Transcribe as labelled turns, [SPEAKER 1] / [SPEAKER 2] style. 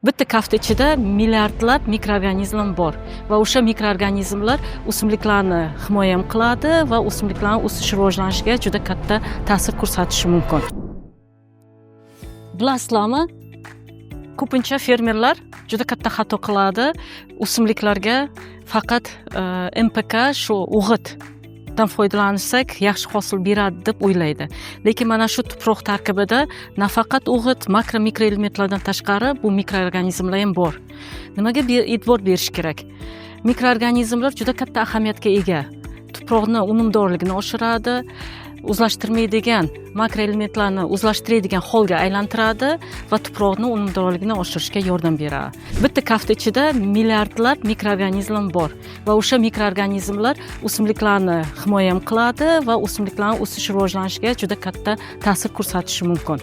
[SPEAKER 1] Bitta kaft ichida milliardlab mikroorganizm bor va o'sha mikroorganizmlar o'simliklarni himoya ham qiladi va o'simliklarni o'sish rivojlanishiga juda katta ta'sir ko'rsatishi mumkin. Bilasizlarmi, ko'pincha fermerlar juda katta xato qiladi: o'simliklarga faqat NPK, shu o'g'itdan foydalansak, yaxshi hosil beradi deb o'ylaydi. Lekin mana shu tuproq tarkibida nafaqat o'g'it, makro mikroelementlardan tashqari bu mikroorganizmlar ham bor. Nimaga e'tibor berish kerak? Mikroorganizmlar juda katta ahamiyatga ega: tuproqni unumdorligini oshiradi, o'zlashtirmaydigan makroelementlarni o'zlashtiradigan holga aylantiradi va tuproqni unumdorligini oshirishga yordam beradi. Bitta kaft ichida milliardlab mikroorganizm bor va o'sha mikroorganizmlar o'simliklarni himoya ham qiladi va o'simliklarni o'sish rivojlanishiga juda katta ta'sir ko'rsatishi mumkin.